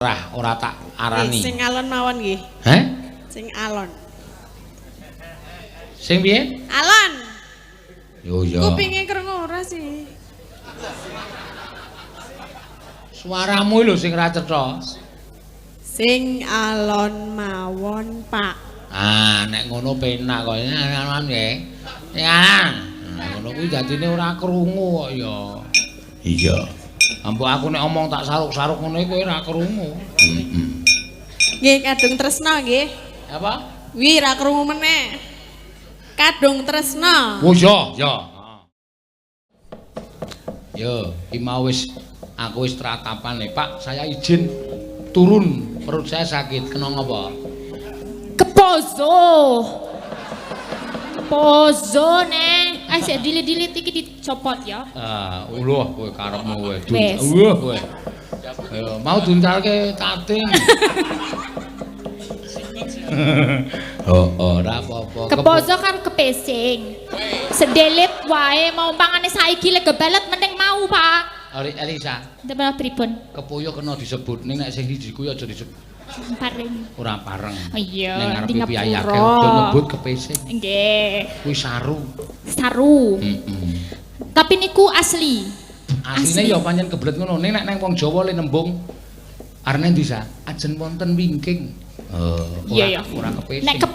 Ora, ora tak arani. Sing alon mawon nggih. Heh? Sing alon. Sing piye? Alon. Yo yo. Kupinge krungu ora sih? Suaramu lho sing ra cetha. Sing alon mawon, Pak. Ah, nek ngono penak kok. Alon nggih. Sing alon. Nah, ngono kuwi dadine ora krungu kok ya. Iya. Ambok aku nek omong tak saruk-saruk ngono kowe ora krungu. Heeh. Nggih, kadung tresna nggih. Apa? Wi ra krungu meneh. Kadung tresna. Oh iya, iya. Yo, iki mau wis aku wis tratapane, Pak, saya izin turun, perut saya sakit. Kena ngapa? Kepozo. Pozo neh. Ah, sik dilit-dilit iki dicopot ya. Ah, uluh kowe karepmu kowe. Wis. Uluh kowe. Ayo, mau diuncalke tating. Oh, ora apa-apa. Kepozo kan kepesing. Sedelit wae mau pangane saiki lek kebelet mending mau, Pak. Ori Elisa, Temen pripun? Kepoyo kena disebut ning nek sing siji kuwi aja disebut. Pareng. Ora pareng. Oh iya, ning ngarepe di piyayi akeh ngapura. aja nyebut kepesing. Nggih. Kuwi saru. Saru. Heeh. Tapi niku asli. Asline ya pancen kebelet ngono. Ning nek nang wong Jawa le nembung arene ndi sa? Ajen wonten wingking. Oh, Iya ya. Ora kepesing. Nek ke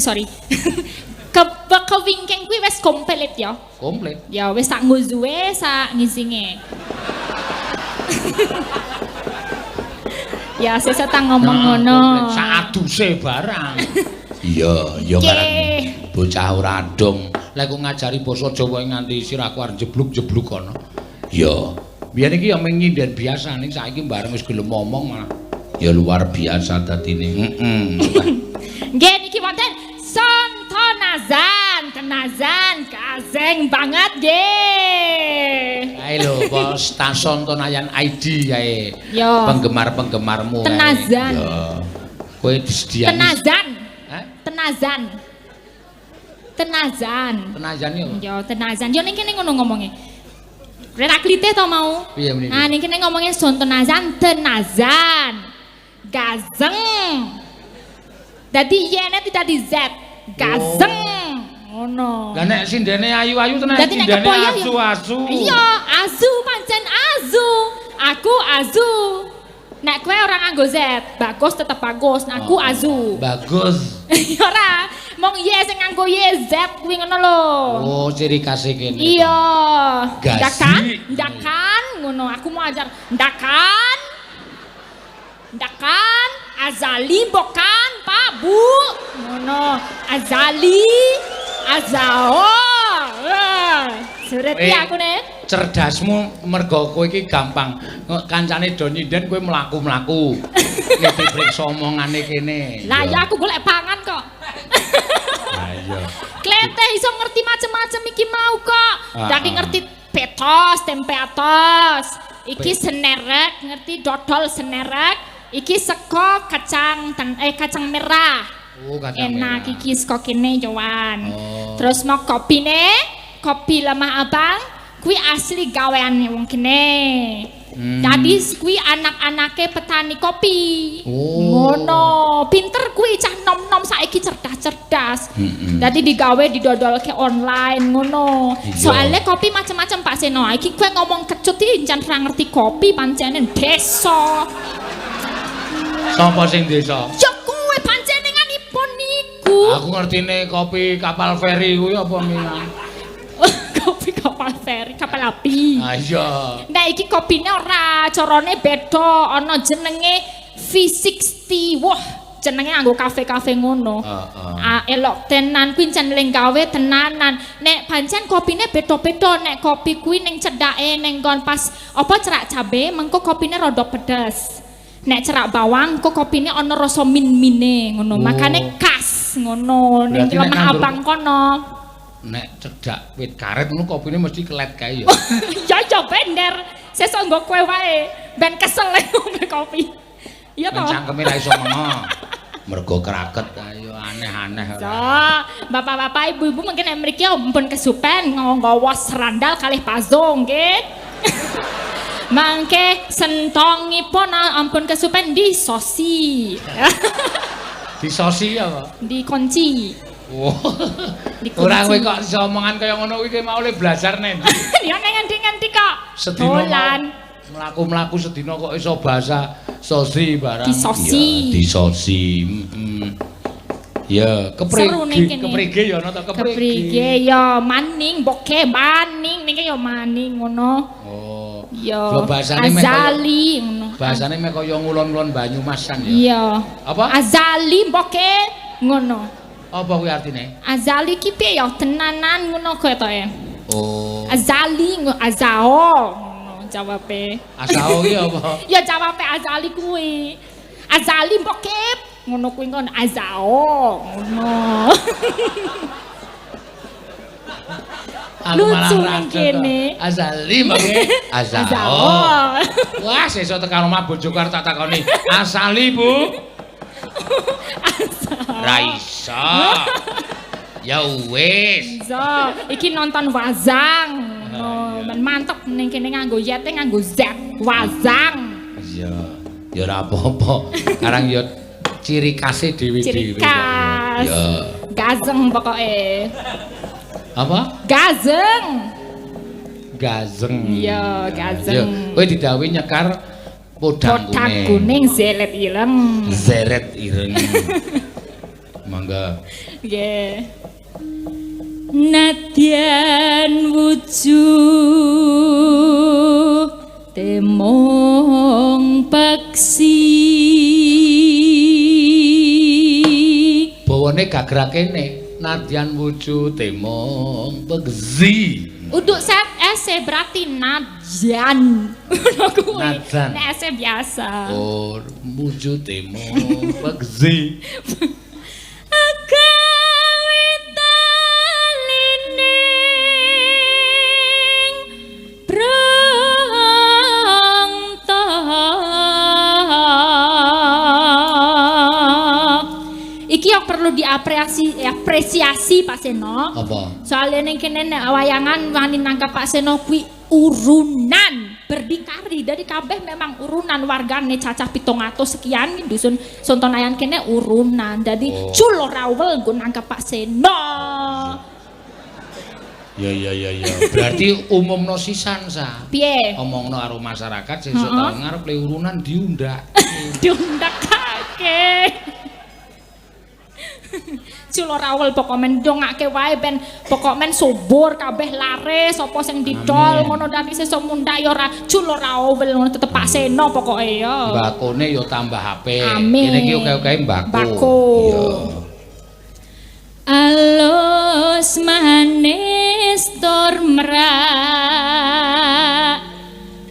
sorry. Kewingking kuwi wis komplit ya. Komplit. Ya wis sak nguzuwe, sak ngisinge. Ya sesuk tak ngomong ngono. Sak aduse barang. Iya, iya karang bocah ora adong. Lek kok ngajari basa Jawa nganti sirahku arep jebluk-jebluk kono. Iya. Biyen iki ya mung nyinden biasa ning saiki bareng wis gelem ngomong malah ya luar biasa dadine. Heeh. Nggih niki wonten Sontonazan, tenazan, kazeng banget nggih. Kae lho, bos Tasontonayan ID kae. Yo. Penggemar-penggemarmu kae. Tenazan. Yo. Kowe disediani. Tenazan. Hah? Tenazan. Tenazan. Tenazan yo. Yo tenazan. Yo ning kene ngono ngomonge. Reraklite to mau. Piye mrene? Nah ning kene ngomongnya Sontonazan, tenazan. Gazeng. Dadi Y-ne tidak di Z. Gazeng. Ngono. Lah nek sindene ayu-ayu tenan sindene asu-asu. Iya, azu pancen azu. Aku azu. Nek kowe ora nganggo Z, bagus tetep bagus. Nek aku azu. Bagus. Ya ora, mong Y sing nganggo Y Z kuwi ngono lho. Oh, ciri khas kene. Iya. Gazi. Ndakan, ngono. Aku mau ajar ndakan. Ndakan, azali bokan, Pak, Bu. Ngono. Azali, azao. Sureti aku nek. Cerdasmu mergo kowe iki gampang. Kancane do nyinden kowe mlaku-mlaku. Nek dipriksa omongane kene. Lah ya aku golek pangan kok. Lah iya. Klete iso ngerti macem-macem iki mau kok. Dadi ngerti petos, tempe atos. Iki senerek, ngerti dodol senerek. Iki sego kacang kacang merah. Oh, kacang merah. Enak iki sego kene yoan. Oh. Terus mau kopine, kopi lemah abang kuwi asli gaweane wong kene. Jadi kuwi anak-anake petani kopi. Oh. Ngono, pinter kuwi cah nom-nom saiki cerdas-cerdas. Dadi digawe didodolke online ngono. Soale kopi macam-macam Pak Seno. Iki kowe ngomong kecut iki jan ra ngerti kopi pancene desa. Sapa sing desa? Ya kowe panjenenganipun niku. Aku ngertine kopi kapal feri kuwi apa minang? Kopi kapal feri, kapal api. Ah iya. Nah iki kopine ora, carane beda, ana jenenge V60. Wah, jenenge nganggo kafe-kafe ngono. Ah elok tenan kuwi jan gawe tenanan. Nek pancen kopine beda-beda, nek kopi kuwi ning cedake ning nggon pas apa cerak cabe, mengko kopine rada pedes. Nek cerak bawang kok kopine ana rasa min-mine ngono. Oh. Makane khas ngono ning lemah abang kono. Nek cedak wit karet ngono kopine mesti kelet kae ya. Ya ya bener. Sesuk nggo kowe wae ben kesel ngombe kopi. Iya to. Cangkeme ra iso mengo. Mergo kraket ayo aneh-aneh ora. So, bapak-bapak, ibu-ibu mungkin nek mriki ampun kesupen nggawa serandal kalih pazo nggih. Mangke Sentongipun ampun kesupen disosi. Disosi apa? Dikunci. Oh. Ora kowe kok iso omongan kaya ngono kuwi mau le belajar nek ndi? Ya nang ngendi-ngendi kok. Sedina mlaku-mlaku sedina kok iso bahasa sosi barang. Disosi. Ya, disosi. Heeh. Ya, keprige, keprige ya ana ta keprige. Keprige ya maning, boke maning, niki ya maning ngono. Oh. Ya. Azali ngono. Bahasane mek kaya ngulon-ngulon Banyumasan ya. Iya. Apa? Azali boke ngono. Apa kuwi artine? Azali ki piye ya tenanan ngono ketoke. Oh. Azali azao ngono jawabe. Azao ki apa? Ya jawabe azali kuwi. Azali boke ngono kuwi ngono azao ngono. Lucu nang kene. Azali mboke azao. Wah, sesuk tekan omah bojoku arep tak takoni. Asali, Bu. Ra iso. Ya wis. Iso. Iki nonton wazang. Ngono, men mantep ning kene nganggo Y-te nganggo Z. Wazang. Iya. Ya ora apa-apa. Karang ya ciri khase dhewe-dhewe. Ciri khas. Ya. Gazeng pokoke. Apa? Gazeng. Gazeng. Iya, gazeng. Kowe didhawuhi nyekar podang kuning. Podang kuning zeret ireng. Zeret ireng. Mangga. Nggih. Nadyan wujud temong paksi. Bawane gagrak kene. Nadyan wujud temong peksi. Untuk set S berarti nadyan. Nadyan. Nek S biasa. Oh, wujud temong peksi. Iki yang perlu diapresiasi apresiasi Pak Seno. Apa? Soalnya ning kene nek wayangan wani nangkap Pak Seno kuwi urunan berdikari. Dari kabeh memang urunan wargane cacah 700 sekian dusun Sontonayan kene urunan. Dadi cul ora wel nggo nangkap Pak Seno. Ya ya ya ya. Berarti umumno sisan sa. Piye? Omongno karo masyarakat sesuk taun ngarep le urunan diundak. Diundakake. Cul ora awel pokok men dongake wae ben pokok men subur kabeh laris apa sing didol ngono dadi sesuk mundak ya ora cul ora awel ngono tetep Pak Seno pokoke ya. Mbakone ya tambah apik. Kene iki oke-oke mbako. Iya. Alus manis tur merak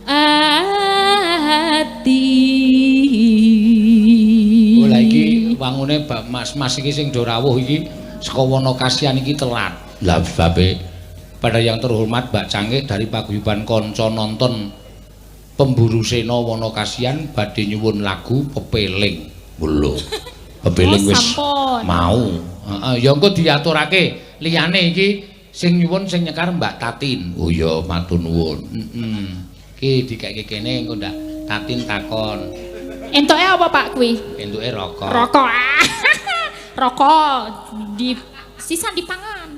ati. Oh lah iki wangune mas-mas iki sing do rawuh iki saka Wono Kasihan iki telat. Lah sebabe pada yang terhormat Mbak Cangik dari paguyuban Kanca Nonton Pemburu Sena Wono Kasihan badhe nyuwun lagu Pepeling. Lho. Pepeling wis mau. Heeh, ya engko diaturake liyane iki sing nyuwun sing nyekar Mbak Tatin. Oh iya, matur nuwun. Heeh. Iki dikeke kene engko ndak Tatin takon. Entuke apa Pak kuwi? Entuke rokok. Rokok. Rokok di sisan dipangan.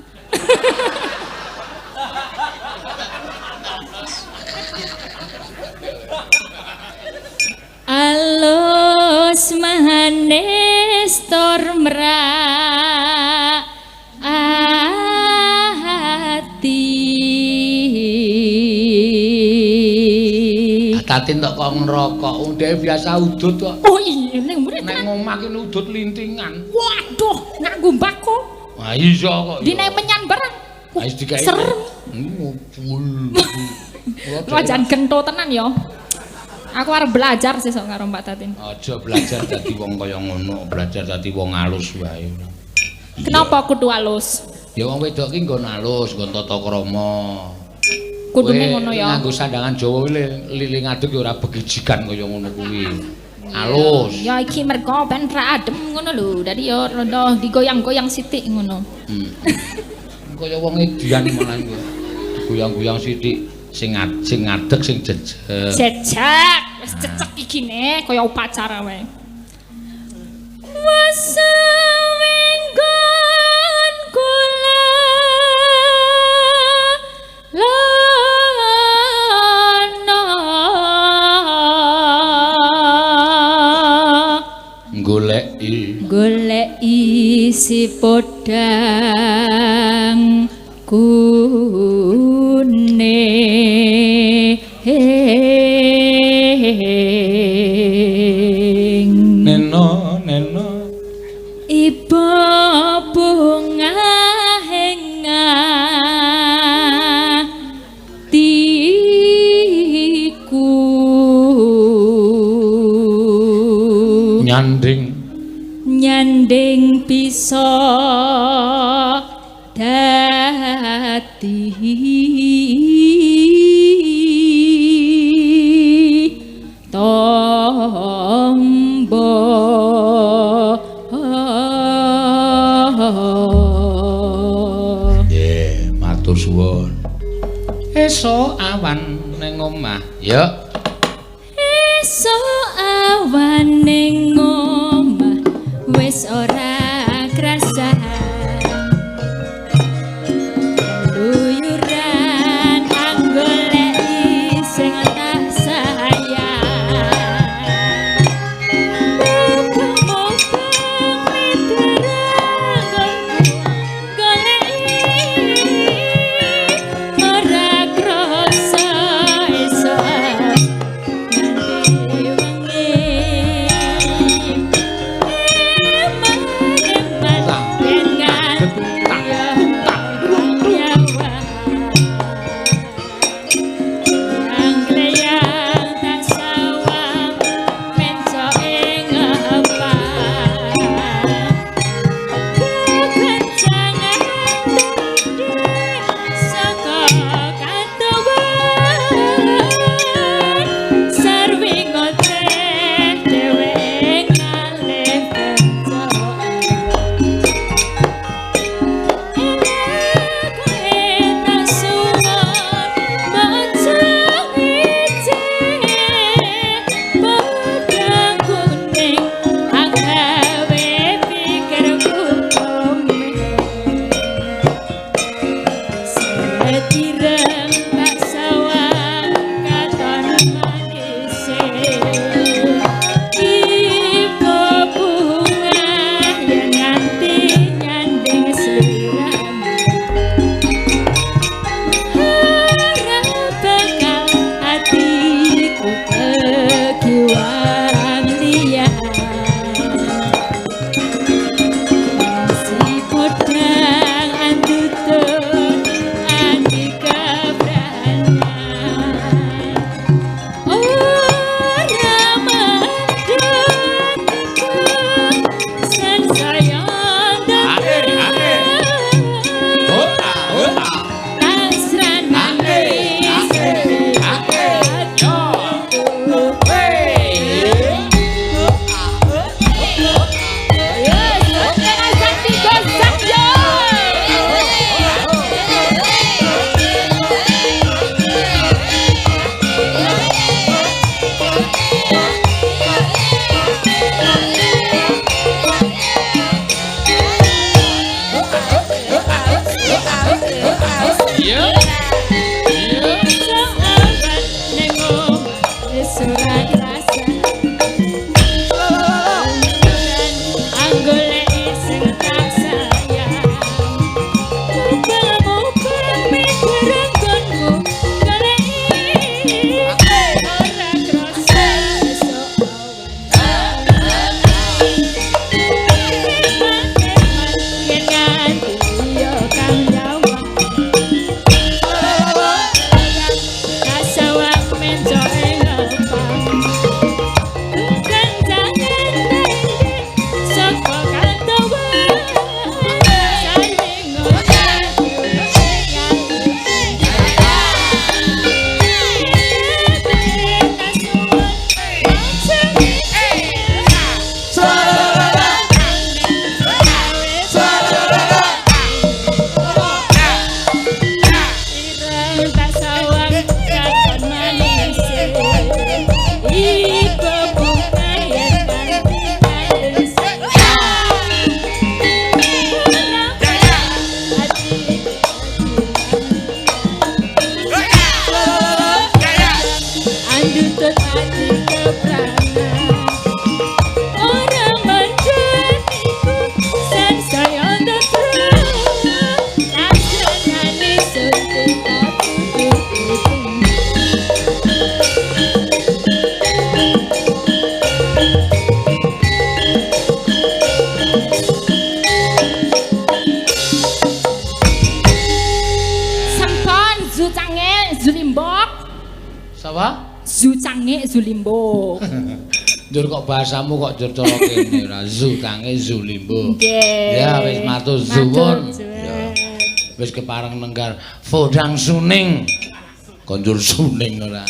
Alus manis tur merak ati. Tatin tok kok ngerokok, wong dhewe biasa udut kok. Oh iya, ning mrene. Nek ngomah ki udut lintingan. Waduh, nganggo mbako. Wah iya kok. Dinae menyan barang. Wis dikai. Serem. Wah jan gento tenan ya. Aku arep belajar sesuk karo Mbak Tatin. Aja belajar dadi wong kaya ngono, belajar dadi wong alus wae. Kenapa kudu alus? Ya wong wedok ki nggon alus, nggon tata krama. Kudune ngono ya. Nganggo sandangan Jawa liling ngadeg ya ora begijikan kaya ngono kuwi. Alus. Ya iki mergo ben ra adem ngono lho. Dadi ya rada digoyang-goyang sithik ngono. Kaya wong edian malah iku. Digoyang-goyang sithik sing ngadeg sing jejeg. Jejeg. Wis cecek iki ne kaya upacara wae. Wasawenggon kula lana Goleki goleki si podang kuning. Neno neno iba bunga atiku nyanding nyanding bisa dadi tombo. Nggih, matur suwun. Esuk awan ning omah. Ya. Esuk awan ning omah wis ora krasan. Keluyuran anggoleki sing tak sayang. Muga-muga mitra goleki ora krasa esuk nganti wengi. Tange Zulimbo. Njur kok bahasamu kok njur cara kene ora Zu Tange Zulimbo. Nggih. Ya wis matur suwun. Ya. Wis kepareng nenggar Fodang Suning. Konjur suning ora.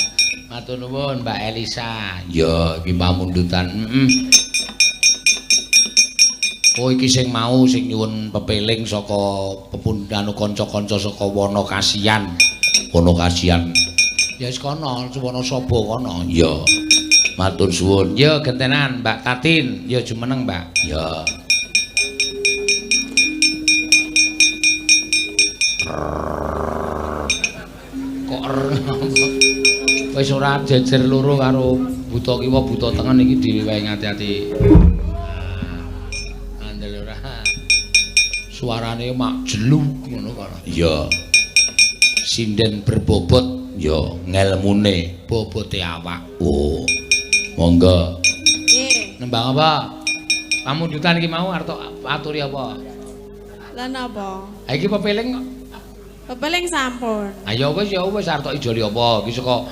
Matur nuwun Mbak Elisa. Ya iki pamundutan. Heeh. Oh iki sing mau sing nyuwun pepeling saka pepundhane kanca-kanca saka Wono Kasihan. Wono Kasihan. Ya wis kono, Wonosaba kono. Ya. Matur suwun. Ya gentenan Mbak Tatin. Ya jumeneng Mbak. Ya. Kok wis ora jejer loro karo buta kiwa buta tengen iki dhewe wae ngati-ati. Andel ora. Suarane mak jeluk ngono kono. Iya. Sinden berbobot ya ngelmune bobote awak. Oh. Monggo. Nggih. Nembang apa? Pamundutan iki mau arep aturi apa? Lah napa? Ha iki pepeling kok. Pepeling sampun. Ayo wis ya wis arep tok ijoli apa? Iki saka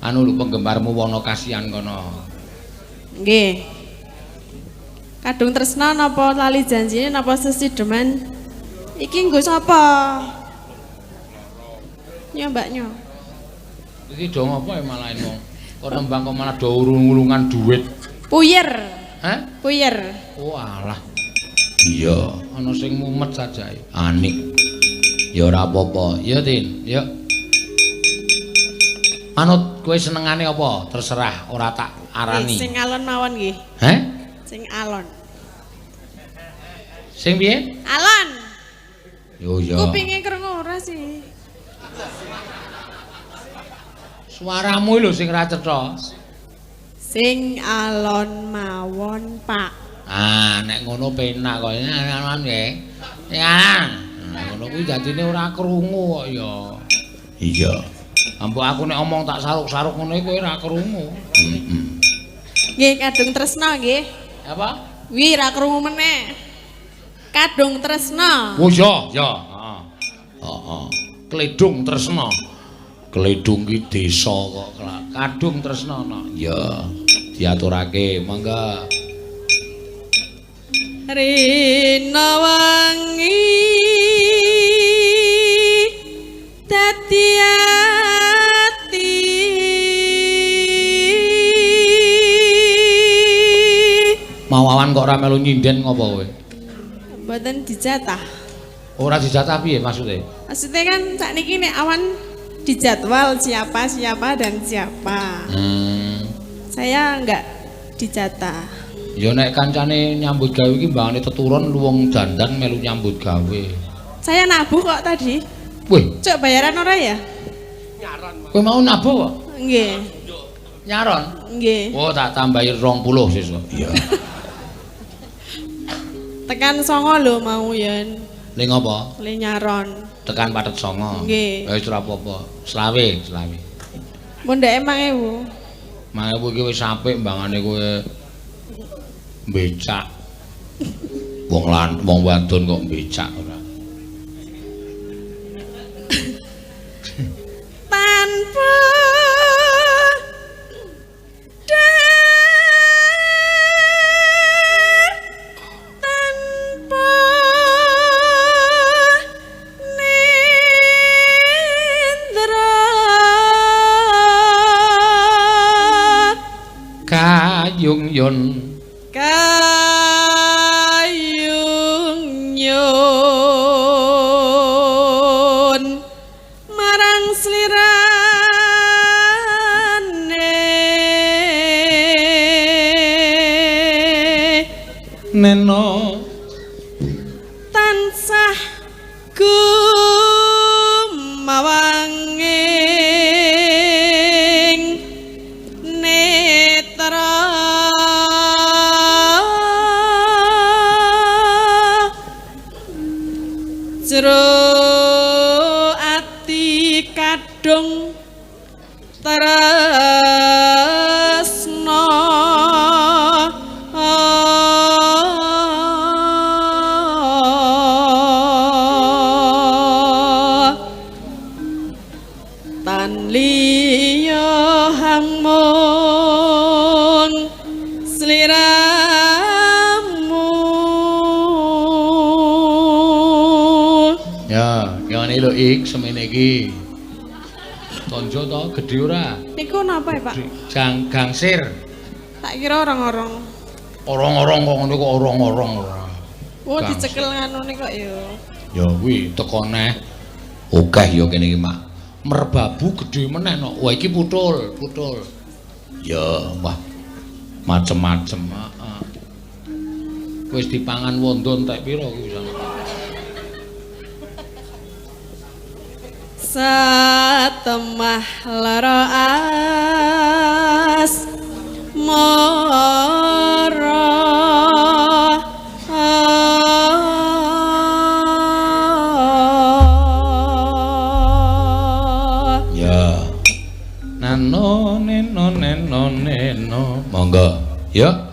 anu lho penggemarmu Wono Kasihan kono. Nggih. Kadung tresna napa lali janjine napa sesideman? Iki nggo sapa? Nyo Mbak nyo. Iki do ngopo ya malahin wong? Kok nembang kok malah do urung-urungan duit. Puyer. Hah? Puyer. Oh alah. Iya, ana sing mumet saja. Anik. Ya ora apa-apa. Ya Tin, ya. Manut kowe senengane apa? Terserah, ora tak arani. Sing alon mawon nggih. Heh? Sing alon. Sing piye? Alon. Yo ya. Kupinge krungu ora sih? Suaramu lho sing ra cetha. Sing alon mawon, Pak. Ah, nek ngono penak kok. Alon nggih. Ya. Ngono kuwi dadine ora krungu kok ya. Iya. Ambok aku nek omong tak saruk-saruk ngono iku kowe ora krungu. Heeh. Nggih, kadung tresna nggih. Apa? Wi ra krungu meneh. Kadung tresna. Oh iya, ya, heeh. Heeh. Kledung tresna. Kledung ki desa kok kadung tresna no. Ya, diaturake monggo. Rina wangi dadi ati Mawawan kok ora melu nyinden ngopo kowe? Mboten dijatah. Ora dijatah piye maksude? Maksudnya kan sakniki nek awan dijadwal siapa siapa dan siapa. Saya enggak dijatah. Ya nek kancane nyambut gawe iki mbangane teturun luwung dandan melu nyambut gawe. Saya nabuh kok tadi. Wih, Cuk bayaran ora ya? Kowe mau nabuh kok? Nggih. Nyaron? Nggih. Oh, tak tambahi 20 sesuk. Iya. Tekan 9 lho mau yen. Ning apa? Le nyaron. Tekan patet 9. Nggih. Wis ora apa-apa. Selawe, selawe. Mundhake 1000. 1000 iki wis apik mbangane kowe becak. Wong lan wong wadon kok becak ora. Tanpa dar tanpa nindra Kayung yun kayung yun marang slirane neno tansah gumawanging netra jero ati kadung tresna tan liya hangmun Regane lho ik semene iki. Tonjo to gedhe ora? Niku napa ya, Pak? Jang gangsir. Tak kira orong-orong. Orong-orong kok ngono kok orong-orong ora. Oh, dicekel nganune kok ya. Ya kuwi teko neh. Akeh ya kene iki, Mak. Merbabu gedhe meneh no. Wah iki putul, putul. Ya, wah. Macem-macem, heeh. Wis dipangan wondo entek pira kuwi sana. Satemah lara as mara ya nano neno neno neno monggo ya.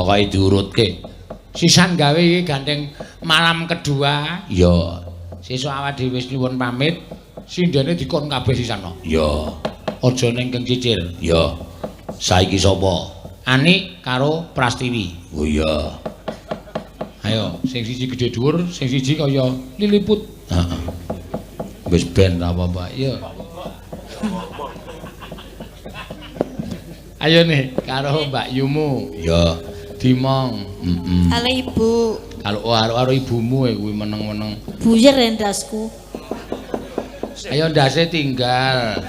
Pokoke diurutke. Sisan gawe iki gandeng malam kedua. Ya. Sesuk awak dhewe wis nyuwun pamit. Sindene dikon kabeh sisan no. Ya. Aja ning keng cicil. Ya. Saiki sapa? Anik karo Prastiwi. Oh iya. Ayo, sing siji gedhe dhuwur, sing siji kaya liliput. Heeh. Wis ben ra apa-apa. Ya. Ayo nih karo Mbak Yumu. Ya. Dimong. Heeh. Karo ibu. Kalau karo ibumu kuwi meneng-meneng. Buyer endasku. Ayo ndase tinggal.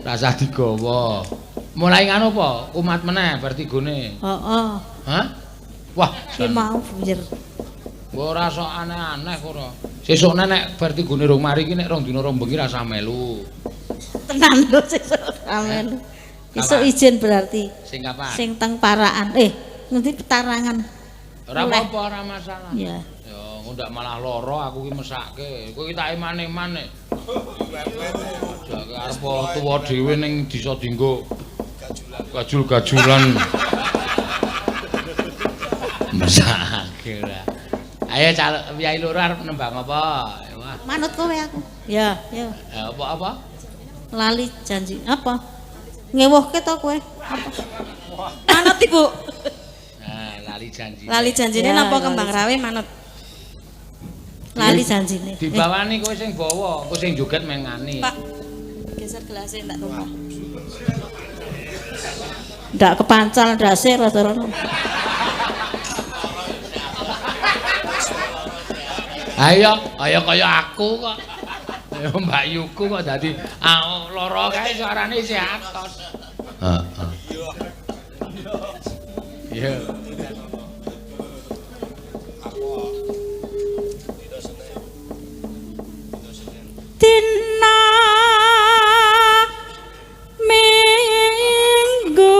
Rasah digawa. Mulai nganu apa? Kumat meneh vertigone. Heeh. Hah? Wah, ki mau buyer. Ora sok aneh-aneh ora. Sesukne nek vertigone rong mari ki nek rong dina rong bengi rasah melu. Tenan lho sesuk ora melu. Esuk izin berarti. Sing kapan? Sing teng Paraan. Ngendi Petarangan. Ora apa-apa, ora masalah. Iya. Ya, engko ndak malah lara aku ki mesake. Kowe ki tak eman-eman e. Arep tuwa dhewe ning desa dinggo gajul-gajulan. Mesake ora. Ayo calon piyai loro arep nembang apa? Wah. Manut kowe aku. Ya, ya. Apa-apa? Lali janji apa? Ngewuhke to kowe? Apa? Manut Ibu. Nah, lali janjine. Lali janjine napa kembang rawe manut? Lali janjine. Dibawani kowe sing bawa, kowe sing joget mengani. Pak, geser gelase ndak tumpah. Ndak kepancal ndase rada-rada. Ayo, ayo kaya aku kok. Ayo Mbak Yuku kok dadi lara kae suarane isih atos. Heeh. Iya. Dina Minggu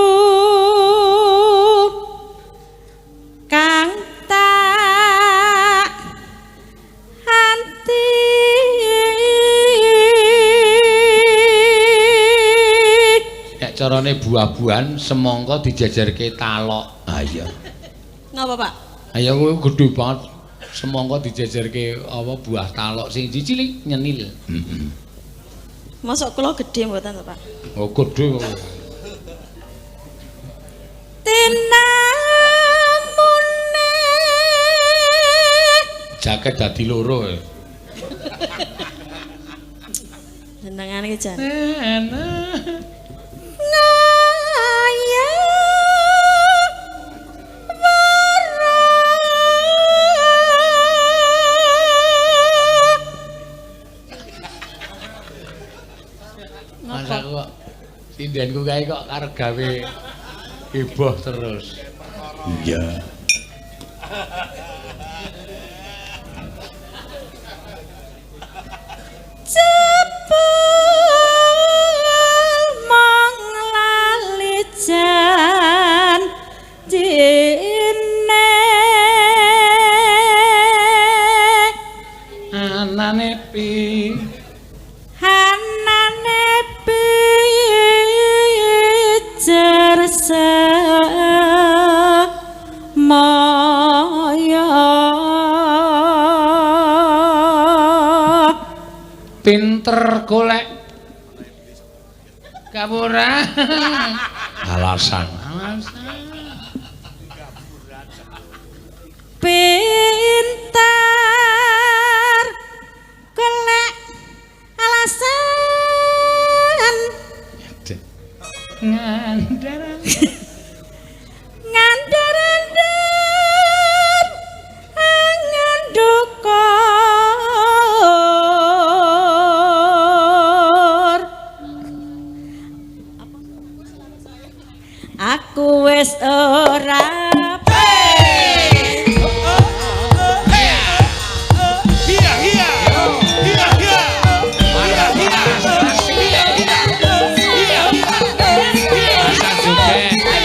kang tak anti. Nek carane buah-buahan semangka dijejerke talok. Ha iya. Napa, Pak? Ayo kuwi gedhe banget. Semangka dijejerke apa buah talok sing cilik nyenil. Heeh. Mosok kula gedhe mboten to, Pak? Oh, gedhe kok. Tinamune jaket dadi loro. Jenengane iki jan. Sindenku kae kok arep gawe heboh terus. Iya. Jebul mong lali janjine. Anane pi Maya pinter golek gapura alasan pinter golek alasan ngandaran ngandar-andar angan dukur aku wis ora Iya.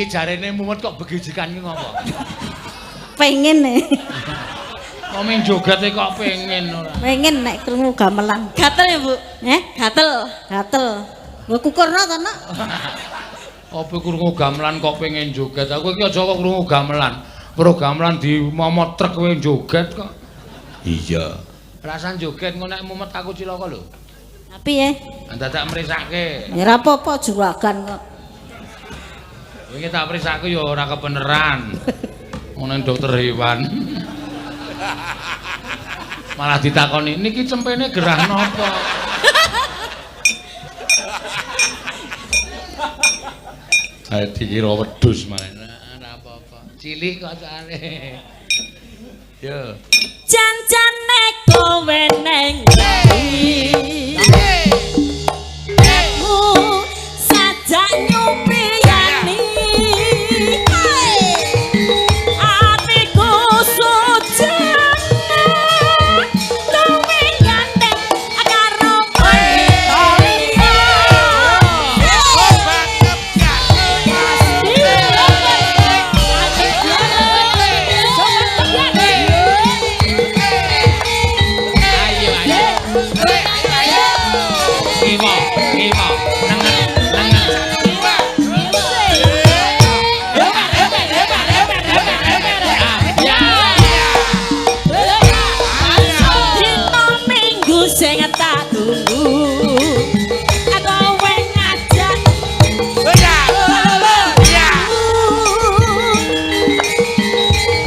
Iki jarene mumet kok begijikan iki ngopo? Pengen nih. Kok ming jogete kok pengen ora? Pengen nek krungu gamelan. Gatel ya, Bu? Eh? Gatel. Gatel. Lho kukurno to, Nak? Apa krungu gamelan kok pengen joget? Aku iki aja kok krungu gamelan. Weruh gamelan dimomot trek kowe joget kok. Iya. Rasan joget engko nek mumet aku cilaka lho. Tapi ya. Dadak mrisake. Ya ora apa-apa juragan kok. Wingi tak mrisake ya ora kebeneran. Ngono dokter hewan. Malah ditakoni, niki cempene gerah napa? Ayo dikira wedhus malah. Ora apa-apa. Cilik kok soalé. Yo. Jancane kowe neng ndi? Aku sajak nyupiyani. Atiku sujana. Kowe gandeng karo wanita liya. Ayo ayo. Kiwa, kiwa. Nengen, nengen. Dina Minggu sing tak tunggu. Kowe ngajak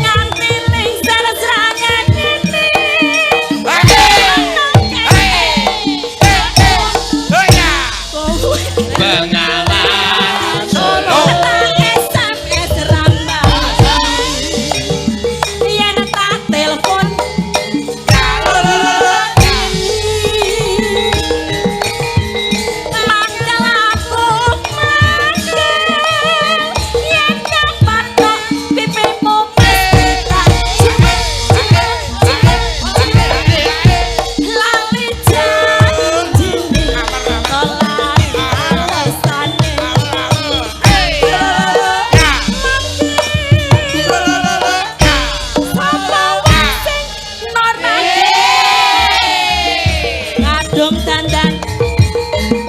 nganti lingsar serangan ngene. Kowe Bengawan Solo. SMS rambang. Yen tak telepon mangkel aku mangkel. Yen kepatok pipimu mesti tak jepit jepit jepit jepit. Lali janjine lali alesane. Sapa wae sing normake kadung dandan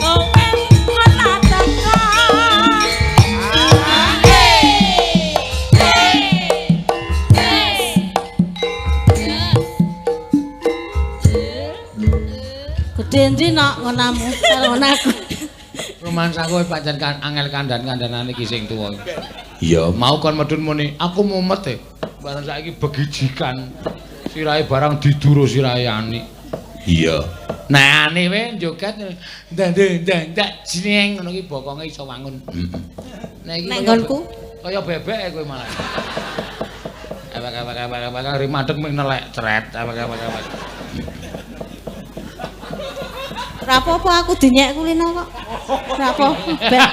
kowe ora teko. Gedhe endi nok ngonamu? Karo aku. Rumangsaku pancen kan angel kandhan-kandhanane iki sing tuwa. Iya, mau kon medun muni, aku mumet e. Bareng saiki begijikan. Sirahe barang diduro sirahe ani. Iya. Nah, ani we joget ndang ndang ndak jreng ngono iki bokonge iso wangun. Heeh. Nek iki Nek nggonku kaya bebek e kowe malah. Ewek ewek ewek ewek ri madeg ming nelek cret ewek ewek ewek. Ora apa-apa aku dinyek kulino kok. Ora apa-apa. Ben.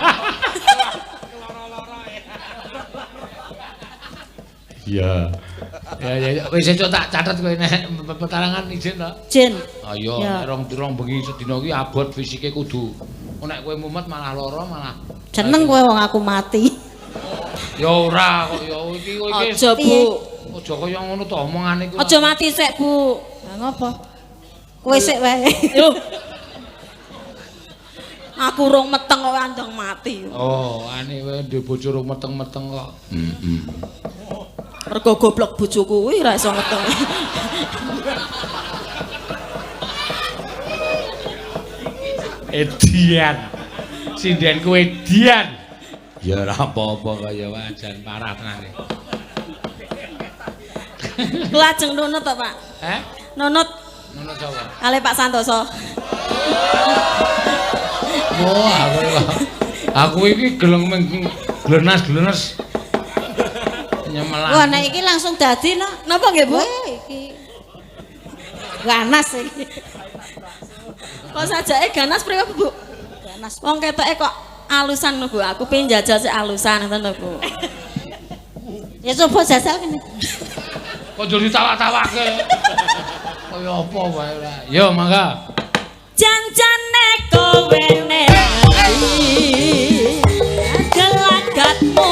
Iya. Ya ya ya wis esuk tak catet kowe nek petarangan izin to. Jin. Ayo Ya. nek rong bengi sedina ki abot fisike kudu. Nek kowe mumet malah lara malah. Jeneng kowe wong aku mati. Ya ora kok ya iki kowe iki. Aja, Bu. Aja kaya ngono to omongane iku. Aja mati sik, Bu. Lah ngopo? Kowe sik wae. Loh. Aku rong meteng kok andong mati. Oh, ane kowe ndek bojo rong meteng-meteng kok. Heeh. Mergo goblok bojoku kuwi ora iso meteng. Edian. Sindenku edian. Ya ora apa-apa kaya wajan parah tenan. Lajeng nunut to, Pak? Heh? Nunut Nunut sapa? kalih Pak Santoso. Wah, aku iki geleng meng glenas-glenes. Nyemelan. Wah, nek iki langsung dadi no. Napa nggih, Bu? Wah, iki. Ganas iki. Kok sajake ganas priwe, Bu? Ganas. Wong ketoke kok alusan lho, Bu. Aku pengen jajal sik alusan ngoten lho, Bu. Ya coba jajal kene. Kok njur ditawak-tawake. Kaya apa wae ora. Yo mangga. Janjane kowe nek ati gelagatmu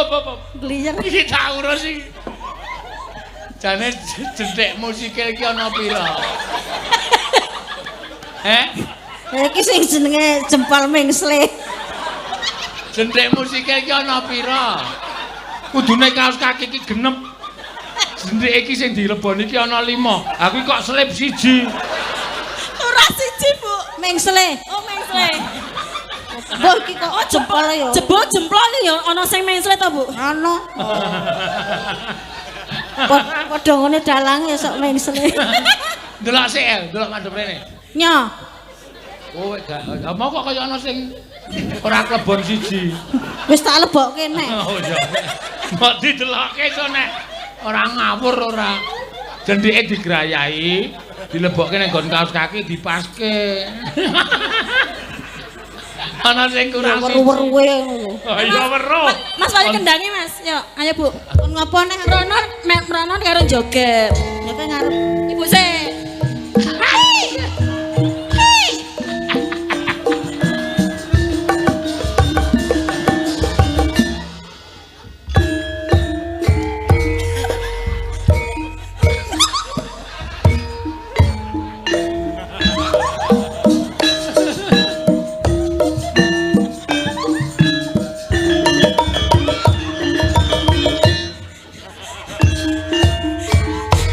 Hop. Gliyer. Iki tak urus iki. Jane jenthikmu sikil iki ana pira? Heh? Iki sing jenenge jempol mengsle. Jenthikmu sikil iki ana pira? Kudune kaos kaki iki genep. Jenthik iki sing dileboni iki ana 5. Aku kok selip siji. Ora siji, Bu. Mengsle. Oh, mengsle. Mbok iki kok jempol ya. Jebul jemplol ya ana sing mengsle to, Bu? Ana. Padha ngene dalange sok mengsle. Delok sik, delok madhep rene. Nyo. Kowe gak mau kok kaya ana sing ora klebon siji. Wis tak lebokke nek. Oh iya. Mbok didelokke iso nek ora ngawur ora. Jendhike digrayahi, dilebokke nang nggon kaos kaki dipaske. Ana sing kurang siji. Weru-weruwe ngono. Oh iya weruh. Mas wali kendange, Mas. Yo, ayo Bu. Kon ngopo nek Mrono mek mrono karo joget. Ya kan ngarep Ibu sik.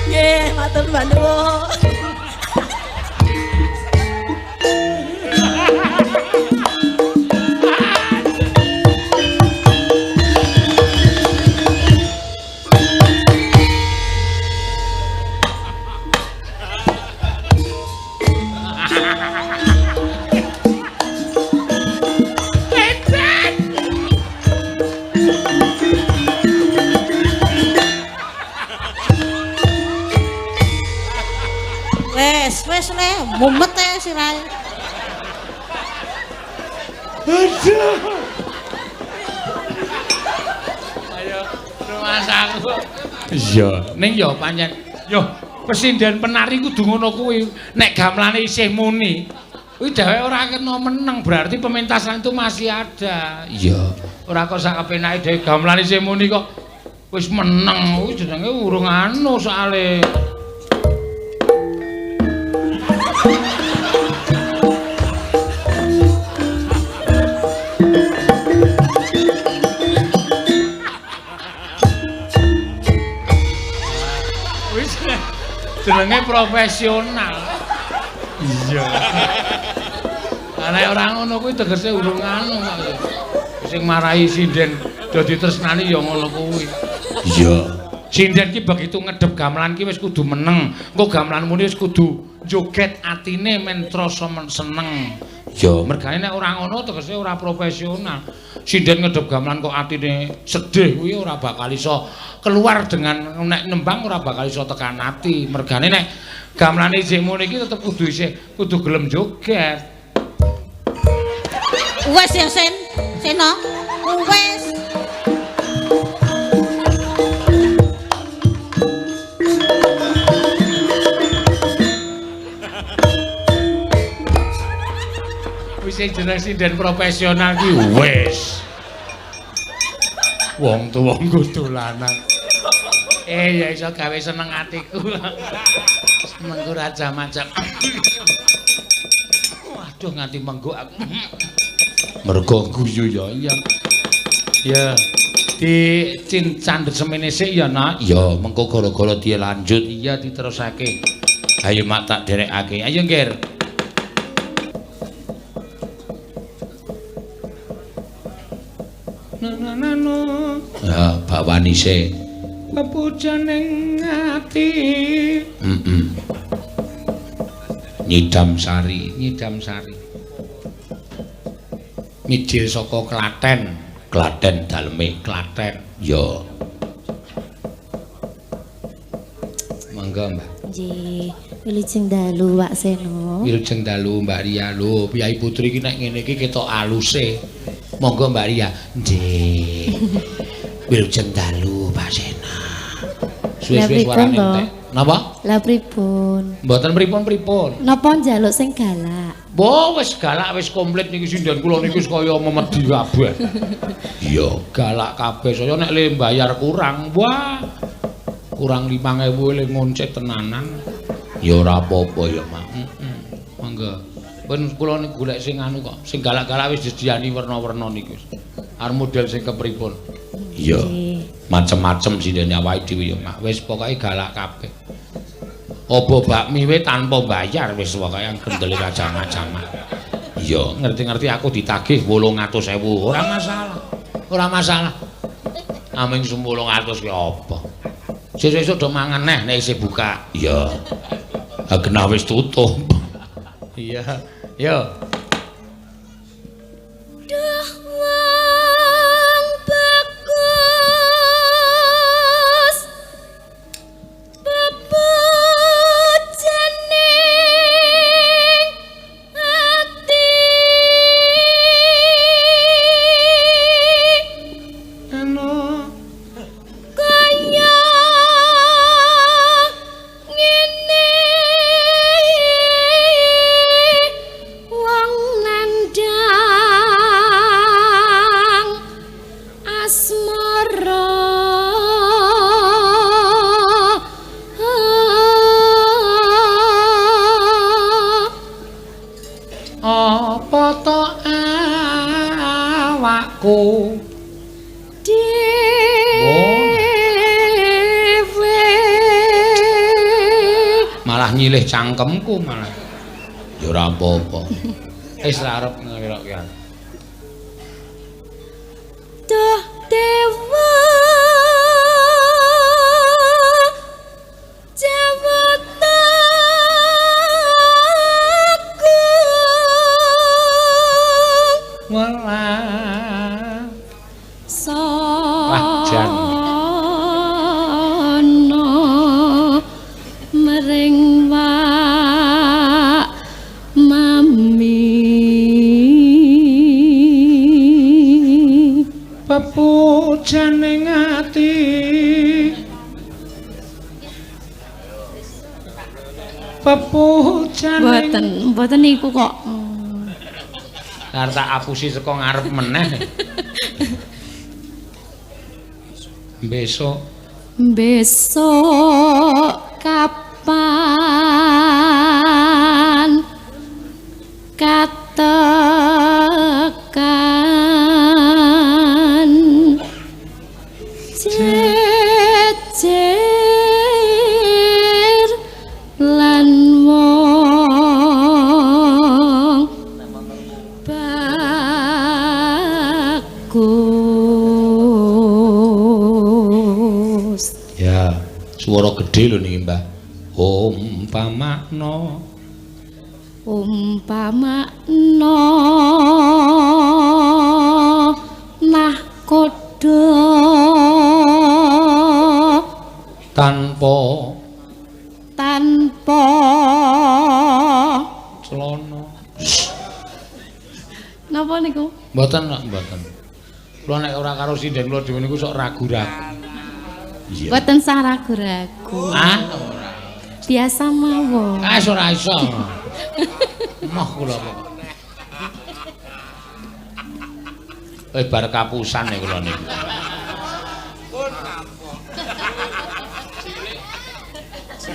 Nggih, matur nuwun. Wes, wes le, mumet e sirahe. Aduh. Ayo rumasaku. Iya, ning ya pancen yo pesinden penari kudu ngono kuwi. Nek gamelane isih muni, kuwi dheweke ora kena meneng, berarti pementasan itu masih ada. Iya, ora kok sak kepenake dhewe gamelane isih muni kok wis meneng, kuwi jenenge urung anu soale. Wis jenenge profesional. Iya. Nek ora ngono kuwi tegese urung anu kok. Sing marahi sinden dadi tresnani ya ngono kuwi. Iya. Sinden ki begitu ngedep gamelan ki wis kudu meneng. Engko gamelan muni wis kudu joget atine men trasa seneng. Ya, mergane nek ora ngono tegese ora profesional. Sinden ngedep gamelan kok atine sedih kuwi ora bakal iso keluar dengan nek nembang ora bakal iso tekan ati. Mergane nek gamelane isih muni iki tetep kudu isih kudu gelem joget. Wes ya Sen, Seno. Wes. Wis sing jeneng sinden profesional ki wis. Wong tuwa nggo lanang. Ya iso gawe seneng atiku. Senengku raja macam. Waduh nganti mengguk aku. Mergo guyu ya iya. Ya di candhet semene sik ya nak. Ya mengko gara-gara dilanjut iya diterusake. Ayo mak tak derekake. Ayo Ngger. Ya bawani sik. Pepujaning ati. Heeh. Nyidam sari, nyidam sari. Mijil saka Klaten, Klaten daleme Klaten. Ya. Monggo, Mbah. Nggih, wilujeng dalu Pak Seno. Wilujeng dalu Mbak Ria. Lho, Piyai Putri iki nek ngene iki ketok aluse. Monggo Mbak Ria. Nggih. Wilujeng dalu Pak Sena. Suwe-suwe suarane entek. Napa? Lah pripun? Mboten pripun-pripun. Napa njaluk sing galak? Wah, wis galak wis komplit niki sinden kula niki wis kaya memedi kabeh. Iya, galak kabeh. Saya nek le mbayar kurang, wah. Kurang 5.000 le ngoncet tenanan. Ya ora apa-apa ya, Mak. Heeh. Monggo. Pun kula niku golek sing anu kok, sing galak-galak wis disediani werna-werna niku. Arep model sing kepripun? Iya. Macem-macem sindene awake dhewe ya, Mak. Wis pokoke galak kabeh. Apa bakmi we tanpa bayar wis pokoke gendele kajama-jama. Iya, ngerti-ngerti aku ditagih 800.000, ora masalah. Ora masalah. Aming 800 ki apa? Sesuk-sesuk do mangan neh nek isih buka. Iya. Ha genah wis tutup. Iya. Yo. Duh wong bagus bebejening ati Eno kaya ngene wong nandang asmara. Apa to awakku dhewe malah nyilih cangkemku malah. Ya ora apa-apa. Wis arep ngelok ya. Duh dewa Jawata agung Welah. sono jan. mring wak mami Pepujane ati. Pepujane. Mboten, mboten niku kok. Arep tak apusi saka ngarep meneh. Besok Besok kapan katekan jejer lan wong bagus. Ya, suara gede lho niki, Mbah. Umpamakno umpamakno nahkoda tanpa tanpa celana. Napa niku? Mboten, mboten. Kula nek ora karo sinden kula dhewe niku sok ragu-ragu. Iya. Mboten sah ragu-ragu. Ah, ora. Biasa mawon. Ah, ora iso. Moh kula kok. Bar kapusan nek kula niku.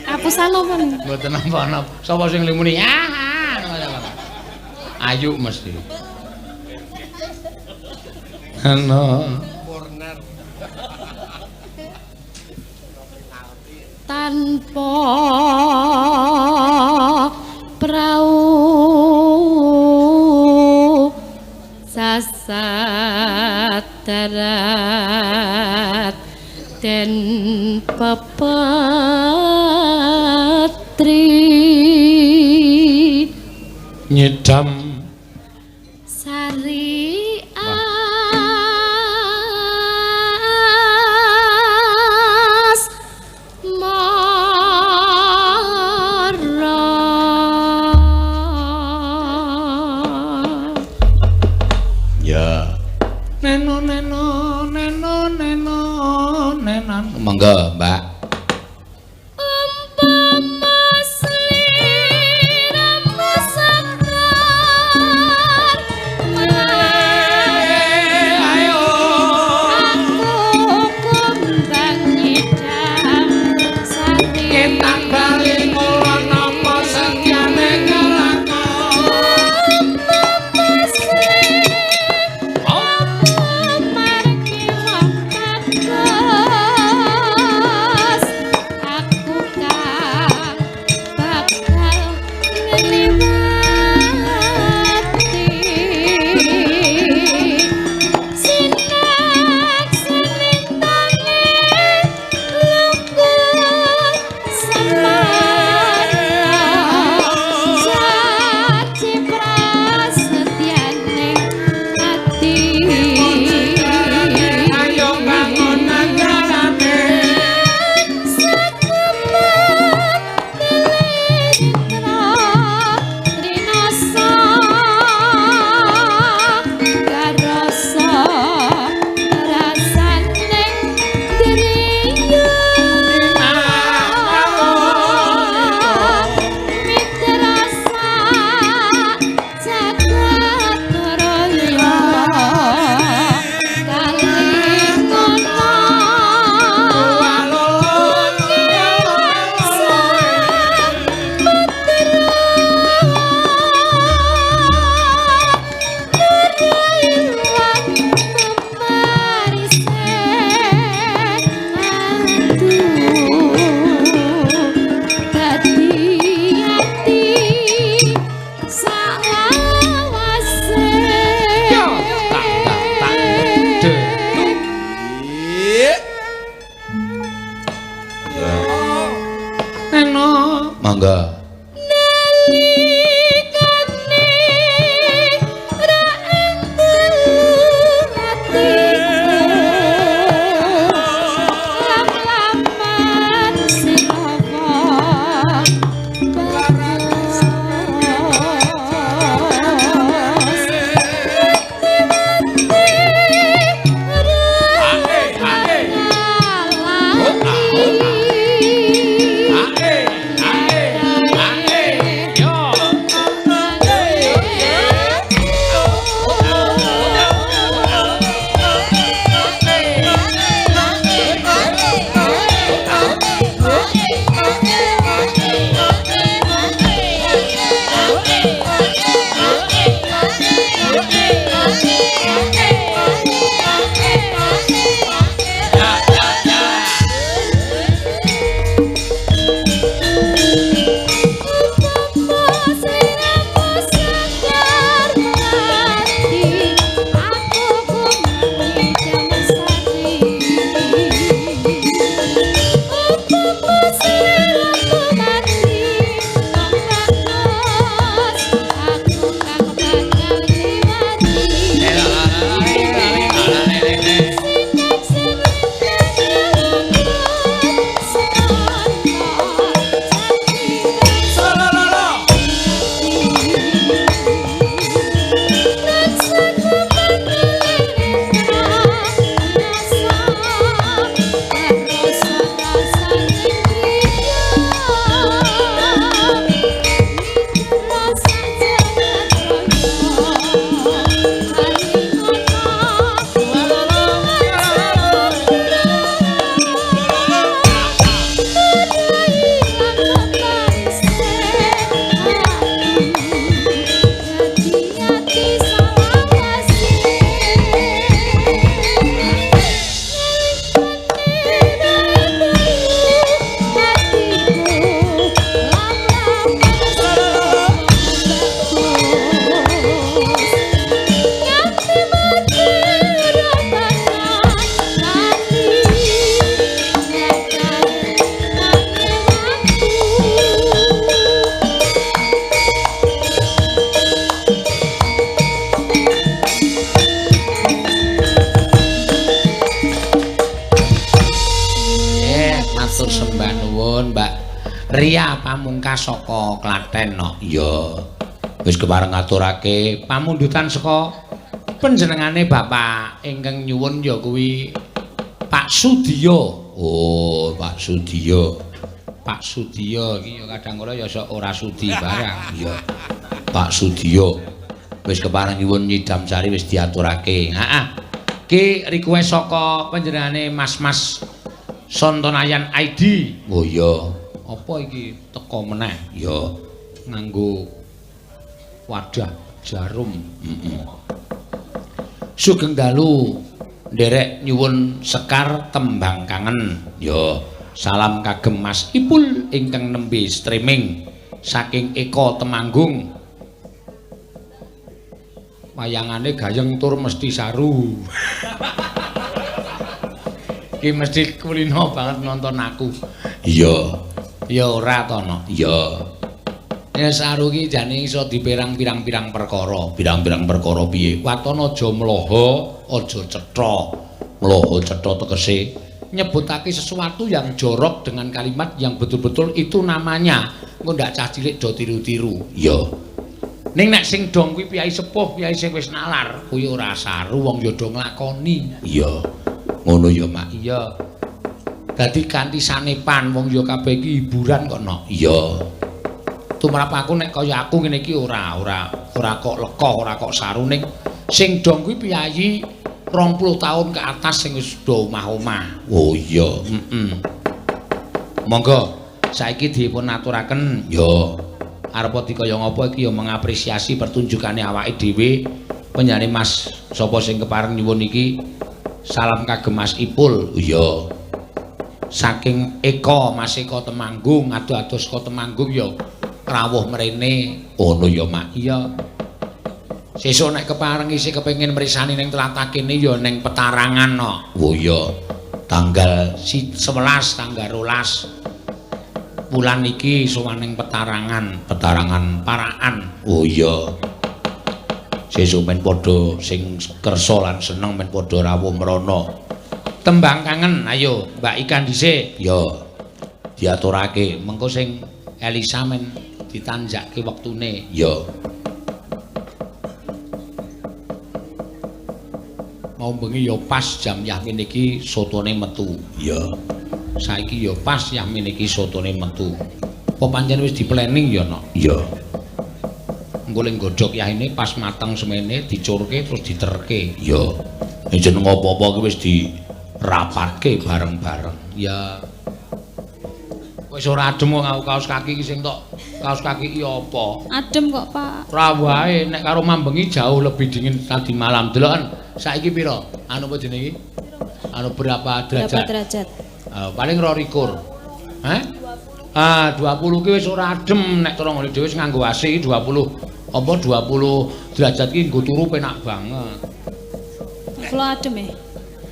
Kapusan apa niku? Mboten napa-napa. Sapa sing limuni? Ah, ayu mesti. Ana tanpa prau sasat darat den pepetri nyidam sari as mara. Ya. Neno neno neno neno nenan. Monggo, Mbak. Umpama sliramu sakta Monggo. Nalikane ra ing ati lam-laman sirawa bagus. Matur sembah nuwun Mbak Ria Pamungkas saka Klaten no. Iya. Wis kepareng ngaturake pamundutan saka panjenengane Bapak ingkang nyuwun ya kuwi Pak Sudiyo. Oh, Pak Sudiyo. Pak Sudiyo iki ya kadang kala ya sok ora sudi barang. Iya. Pak Sudiyo. Wis kepareng nyuwun nyidam sari wis diaturake. Heeh. Ki request saka panjenengane Mas-mas Sontonayan ID. Oh iya. Apa iki teko meneh? Ya nganggo wadah jarum. Heeh. Sugeng dalu nderek nyuwun sekar tembang kangen. Ya, salam kagem Mas Ipul ingkang nembe streaming saking Eko Temanggung. Wayangane gayeng tur mesti saru. Iki mesti kulino banget nonton aku. Iya. Ya ora to, no. Iya. Ya saru iki jane iso diperang pirang-pirang perkara. Pirang-pirang perkara piye? Waton aja mloho, aja cetha. Mloho cetha tegese nyebutake sesuatu yang jorok dengan kalimat yang betul-betul itu namanya. Engko ndak cah cilik do tiru-tiru. Iya. Ning nek sing dong kuwi piyai sepuh, piyai sing wis nalar, kuwi ora saru wong ya do nglakoni. Iya. Ngono ya, Mak. Iya. Dadi kanthi sanepan wong ya kabeh iki hiburan kok, no. Iya. Tumrap aku nek kaya aku ngene iki ora kok leka, ora kok saru ning sing dong kuwi piyayi 20 tahun ke atas sing wis do omah-omah. Oh iya, heeh. Monggo saiki dipun aturaken ya. Arep dikaya ngapa iki ya mengapresiasi pertunjukane awake dhewe. Penjane Mas sapa sing kepareng nyuwun iki salam kagem Mas Ipul. Iya. Saking Eko, Mas Eko Temanggung, ado-ado saka Temanggung ya rawuh mrene. Ngono ya, Mak. Iya. Sesuk nek kepareng isih kepengin mrisani ning tlatah kene ya ning Petarangan no. Oh iya. Tanggal 11, tanggal 12. Wulan iki sowan ning petarangan, petarangan Paraan. Oh iya. Sesuk men padha sing kersa lan seneng men padha rawuh mrana. Tembang kangen, ayo Mbak Ika dhisik. Ya. Diaturake, mengko sing Elisa men ditanjake wektune. Ya. Mau bengi ya pas jam yahmin iki sotone metu. Ya. Saiki ya pas yahmin iki sotone metu. Apa pancen wis di-planning ya, Nok? Ya. Engko ling godhog yahine pas mateng semene dicurke terus diterke. Ya. Nek jeneng apa-apa ki wis dirapatke bareng-bareng. Ya. Wis ora adem kok nganggo kaos kaki iki sing tok kaos kaki iki apa? Adem kok, Pak. Ora wae nek karo mambengi jauh lebih dingin tadi malam. Deloken saiki pira? Anu apa jenenge iki? Anu berapa derajat? Berapa derajat? Paling 22. Heh? Ah, 20 ki wis ora adem nek cara ngene dhewe wis nganggo AC iki 20. Apa 20 derajat ki nggo turu penak banget. Kula adem e.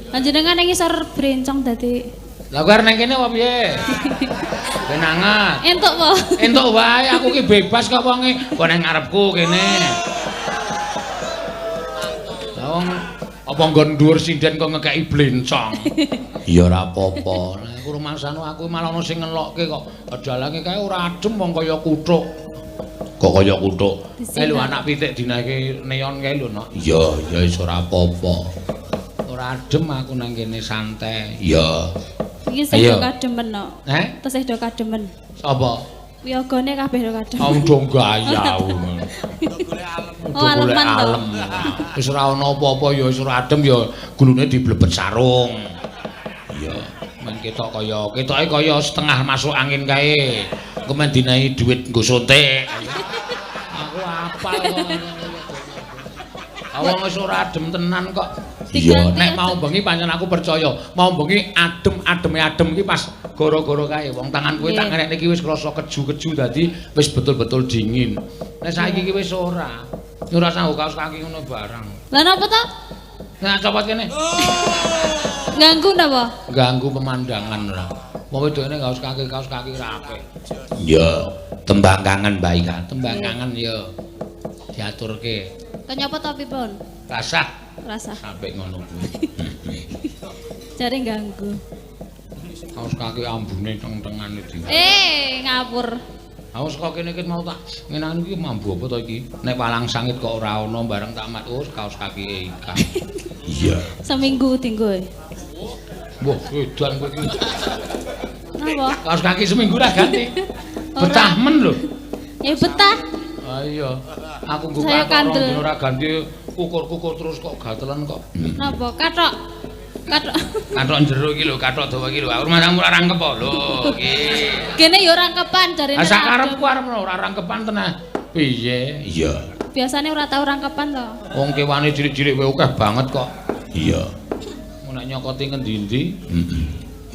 Panjenengan ning ngisor brencong dadi. Lah kowe arep nang kene apa piye? Ben anget. Entuk po. Entuk wae aku ki bebas kok wonge. Kok nang ngarepku kene. Lah wong apa nggon dhuwur sinden kok ngekeki blencong. Ya ora apa-apa. Lah aku rumangsane aku malah ono sing ngelokke kok. Dalange kae ora adem wong kaya kuthuk. Kok kaya kuthuk. Kae lho anak pitik dinaike neon kae lho, Nok. Iya, ya wis ora apa-apa. Ora adem aku nang kene santai. Iya. Iki sing do kademen, Nok. Heh? Tesih do kademen. Sapa? Wiyogone kabeh do kademen. Oh, do gaya. Oh, aleman to. Wis ora ana apa-apa ya wis ora adem ya gulune diblebet sarung. Iya, men ketok kaya ketoke kaya setengah masuk angin kae. Engko men dinahi dhuwit nggo suntik. Aku apal kok. Wong wis ora adem tenan kok. Iya, nek mau bengi pancen aku percaya, mau bengi adem-ademe adem iki pas goro-goro kae. Wong tangan kowe tak ngerekne iki wis krasa keju-keju dadi wis betul-betul dingin. Nek saiki iki wis ora. Ora sanggo kaos kaki ngono barang. Lah napa to? Nah, copot kene. Ganggu napa? Ganggu pemandangan ora. Wong wedokne kaos kaki ora apik. Iya, tembang kangen Mbak Ika, tembang kangen ya diaturke. Kenya apa to pripun? Rasah. Rasah. Sampai ngono kuwi. Jare ganggu. Kaos kaki ambune teng-tengane dhewe. Ngawur. Aku saka kene iki mau tak ngenani iki mambu apa to iki? Nek walang sangit kok ora ana bareng tak mat oh kaos kaki Ika. Iya. Seminggu dinggo. Wah, edan kowe iki. Napa? Kaos kaki seminggu ra ganti. Betah men lho. Ya betah. Ah iya. Aku nggo kathok rong dina ora ganti kukur-kukur terus kok gatelen kok. Napa? Kathok. Kathok. Kathok jero iki lho, kathok dawa iki lho. Aku rumangsamu ora rangkep apa? Lho, iki. Kene ya rangkepan jarene. Ah sak karepku arep ora rangkepan tenan. Piye? Iya. Biasane ora tau rangkepan to. Wong kewane cilik-cilik wae akeh banget kok. Iya. Mun nek nyokoti ngendi-endi? Heeh.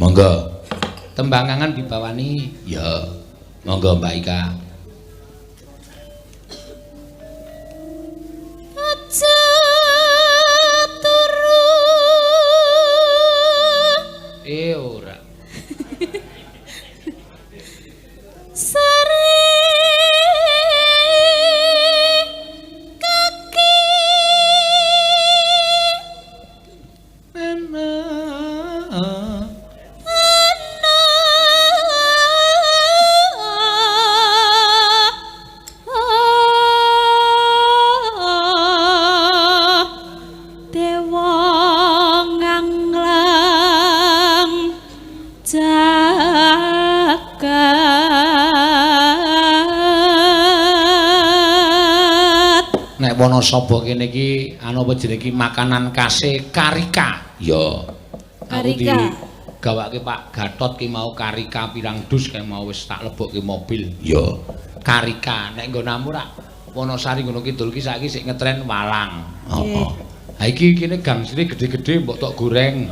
Monggo. Tembangangan dibawani. Iya. Monggo Mbak Ika. Aja turu. Ora. Sare kaki ana dewa nganglang jagat. Nek Wonosobo kene iki anu apa jenenge iki makanan khase karika. Ya. Aku Karika. digawake Pak Gatot ki mau karika pirang dus kae mau wis tak lebokke mobil. Ya. Karika nek nggonamu rak Wonosari ngono kidul ki saiki sik ngetren walang. Heeh. Ha iki kene gangsire gedhe-gedhe mbok tok goreng.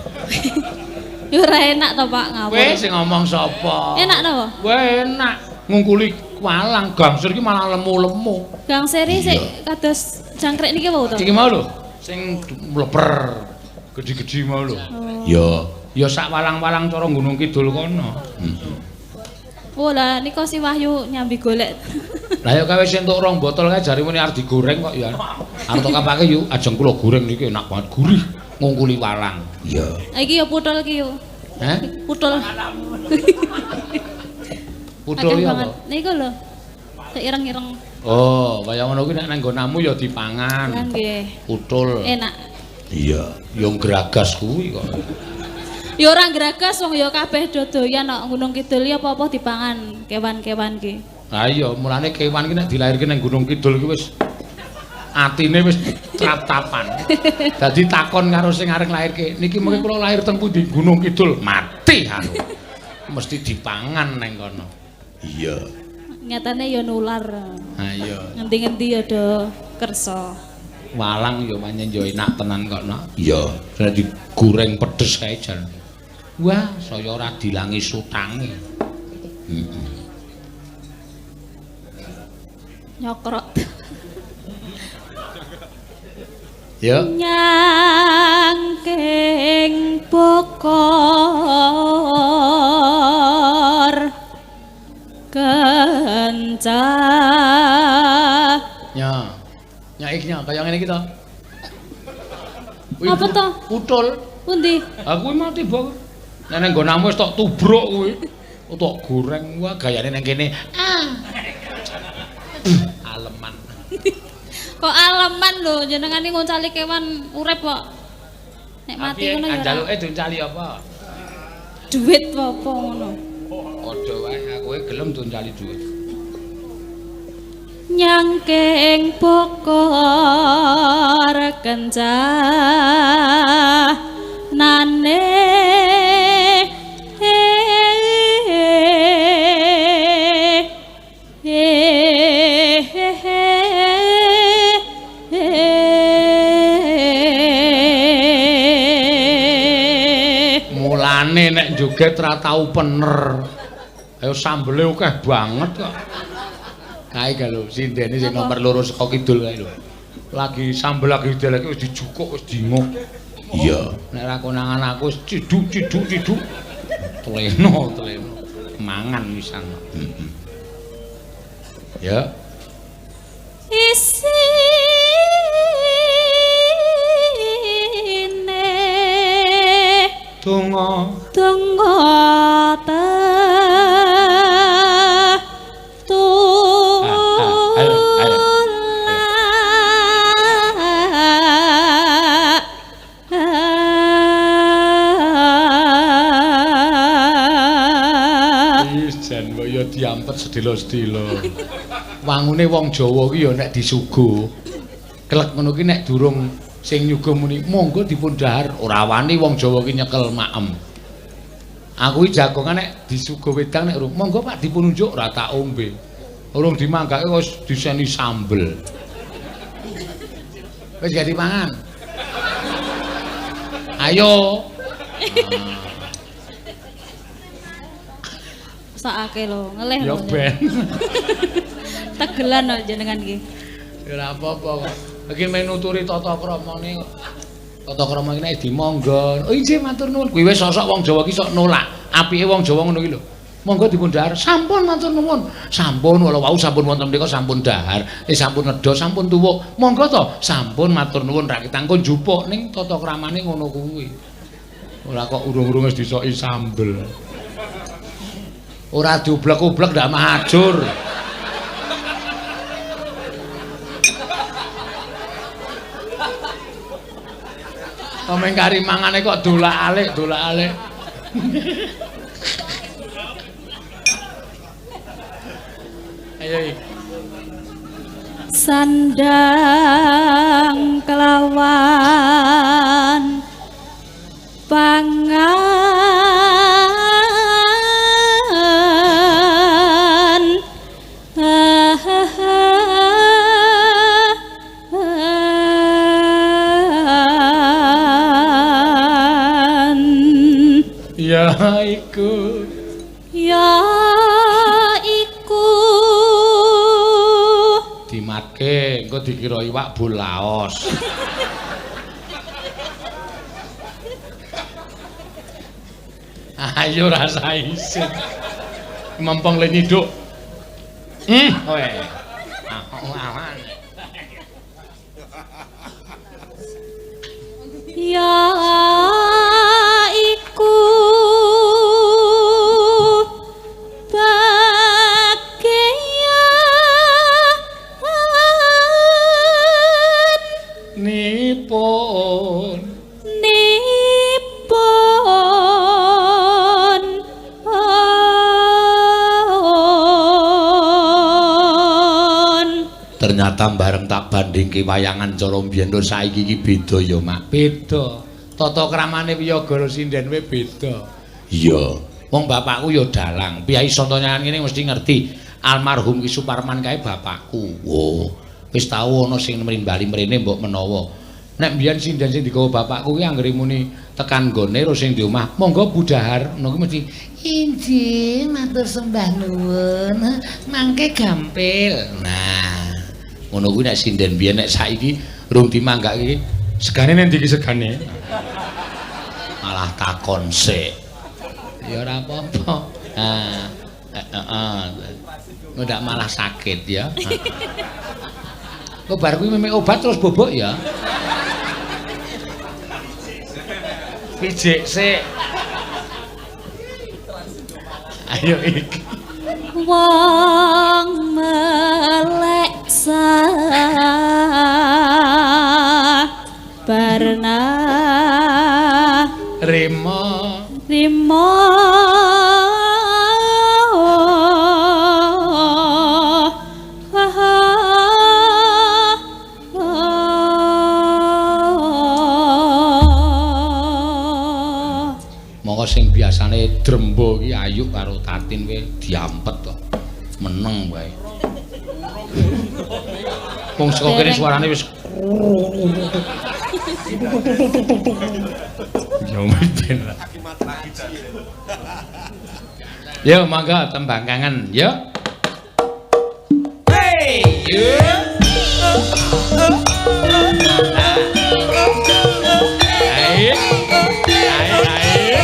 Ya ora enak to Pak ngawur. Kowe sing ngomong sapa? Enak to? Kowe enak ngungkuli walang gangsir ki malah lemu-lemu. Gangsiri sik kados jangkrik niki wau to. Iki mau lho sing mleper gedhi-gedhi mau lho. Ya, ya sak walang-walang cara Gunung Kidul kono. Heeh. Oh lah nika si Wahyu nyambi golek. Lah ya kae wis entuk 2 botol kae jare muni arep digoreng kok ya. Arep tok kapake yuk ajeng kula goreng niki enak banget gurih ngungkuli walang. Iya. Iki ya putul iki yo. Heh? Putul. Putul ya apa? Niku lho. Ireng-ireng. Oh, kaya ngono kuwi nek nang nggonamu ya dipangan. Lah nggih. Putul. Enak. Iya, ya gragas kuwi kok. Ya ora gragas wong ya kabeh do doyan kok Gunung Kidul ya apa-apa dipangan kewan-kewan ki. Lah iya, mulane kewan ki nek dilairke nang Gunung Kidul ki wis atine wis trap-tapan. Dadi takon karo sing arep nglairke, niki mengke kula lahir teng pundi? Gunung Kidul. Mati aku. Mesti dipangan nang kono. Iya. Nyatane ya nular. Ha iya. Ngendi-ngendi ya do kersa. Walang ya pancen ya enak tenan kok, Nak. Iya, nek digoreng pedes kae jan. Wah, saya ora dilangi sutange. Heeh. Nyokrot. Ya. Nyangking bokor kencah. Ya. Ya iki nya kaya ngene iki to. Apa to? Putul. Pundi? Ha kuwi mati tiba. Nek nang nggonamu wis tok tubruk kuwi. Tok goreng wah gayane nang kene. Ah. Aleman. Kok aleman lho jenengan iki nguncali kewan urip kok. Nek mati ngono ya. Njaluke diuncali apa? Duit apa ngono. Padha wae aku gelem diuncali duit. Nyangking bokor kencah nane Mulane nek joget ra tau pener. Ayo sambele akeh banget kok. Kae ga lho sindene sing nomor 2 saka kidul kae lho. Lagi sambel lagi dideleke wis dijukuk wis dinguk. Iya, nek ra konangan aku wis ciduk ciduk ciduk. Tleno tleno mangan wisan. Heeh. Ya. Isine donga donga diampet sedelo-sedelo. Wangune wong Jawa ki ya nek disuguh klek ngono ki nek durung sing nyuguh muni monggo dipun dhahar, ora wani wong Jawa ki nyekel maem. Aku iki jagongan nek disuguh wedang nek urung monggo Pak dipun unjuk ora tak ombe. Urung dimanggake wis diseni sambel. Wis gak dipangan. Ayo. Sakake lho, ngelih lho. Ya ben. Tegelan kok jenengan iki. Ya ora apa-apa kok. Iki menuturi tata kramane kok. Tata krama iki nek dimonggo. Oh injih matur nuwun. Kuwi wis sosok wong Jawa iki sok nolak. Apike wong Jawa ngono iki lho. Monggo dipun dhahar. Sampun matur nuwun. Sampun wala wau sampun wonten mriku sampun dhahar. Sampun nedha, sampun tuwuk. Monggo to. Sampun matur nuwun ra kitangkun njupuk ning tata kramane ngono kuwi. Ora kok urung-urung wis disoki sambel. Ora diublek-ublek ndak mahajur. Omeng kari mangane kok dolak-alik, dolak-alik. Ayo iki. Sandang kelawan pangan Ya iku, ya iku dimatke engko dikira iwak bul laos. Ayo rasa isin. Mempeng le nyiduk. Kowe. Awan. Ya iku bageyan nipun nipun on. Ternyata bareng tak bandingke wayangan cara mbiyen karo saiki iki beda ya, Mak. Beda. Tata kramane wiyaga karo sinden we beda. Iya. Wong bapakku ya dalang. Piyai Santanyan ngene mesti ngerti. Almarhum Ki Suparman kae bapakku. Wo, wis tau ana sing mrimbali mrene mbok menawa. Nek mbiyen sinden sing digawa bapakku ki anggere muni tekan nggone ro sing di omah, monggo budahar. Ngono kuwi mesti injih matur sembah nuwun, mangke gampil. Nah, ngono kuwi nek sinden biyen, nek saiki rung dimanggake iki segane nek ndi iki segane. Malah takon sik. Ya ora apa-apa. Nah, heeh. Ndak malah sakit ya. Kok bar kuwi memek obat terus bobok ya. Pijik sik. Ayo iki. Wong melek sabarna rima rima Monggo sing biasane drembo iki ayuk karo Tatin kowe diampet to. Meneng wae. Wong saka kene suarane wis ya ben. Yo monggo tembang kangen yo. Hey, yo. Ayo. Ayo, ayo.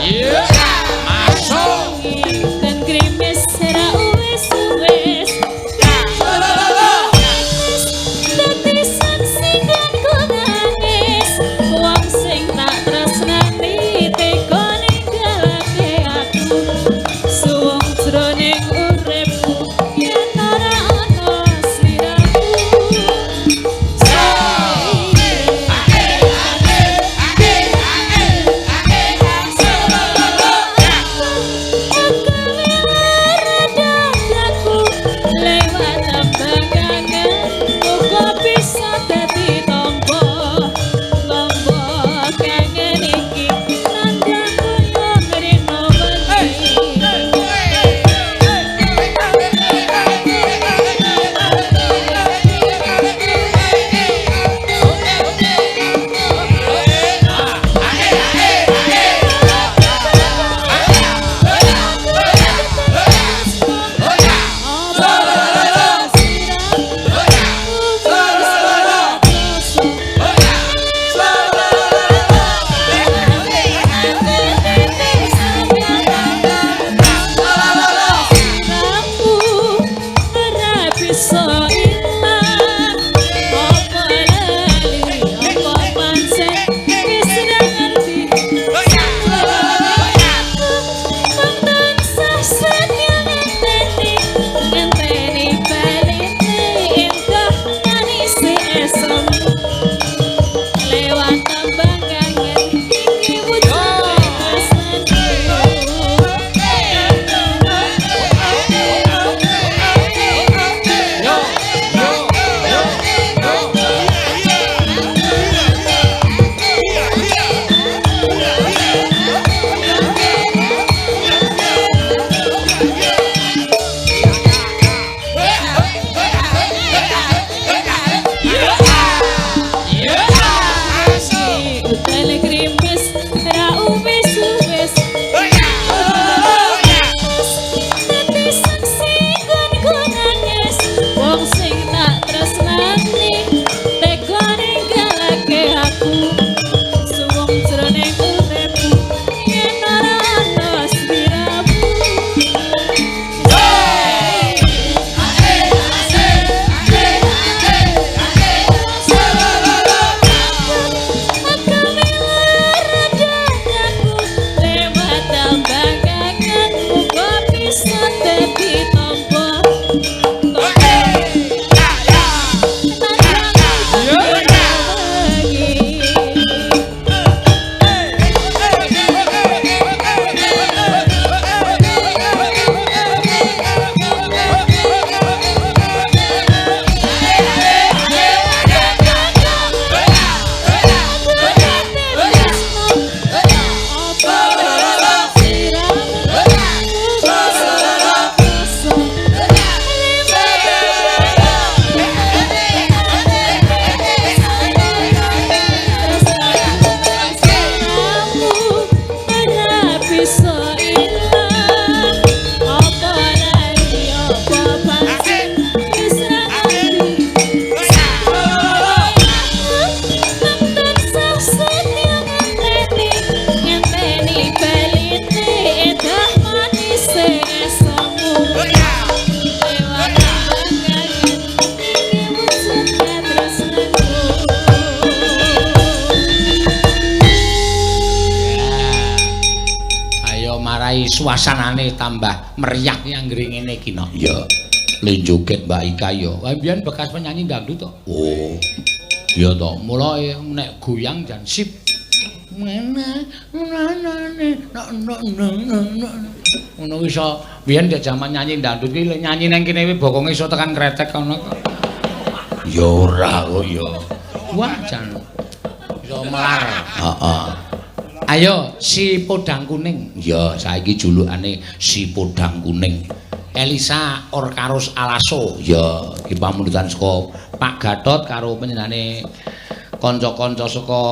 Yeah! suasanane tambah meriah ki anggere ngene iki no. Iya. Le joget Mbak Ika ya. Wah mbiyen bekas penyanyi dangdut to. Oh. Iya to, mula nek goyang jan sip. Ngono iso biyen dek jaman nyanyi dangdut ki nyanyi nang kene kuwi bokonge iso tekan kretek kono kok. Ya ora kok ya. Wah jan iso melar. Heeh. Ayo si podang kuning. Ya saiki julukane si podang kuning. Elisa Orkarus Alaso. Ya iki pamundutan saka Pak Gatot karo panjenengane kanca-kanca saka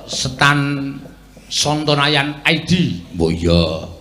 Setan Sontonayan ID. Mbok iya.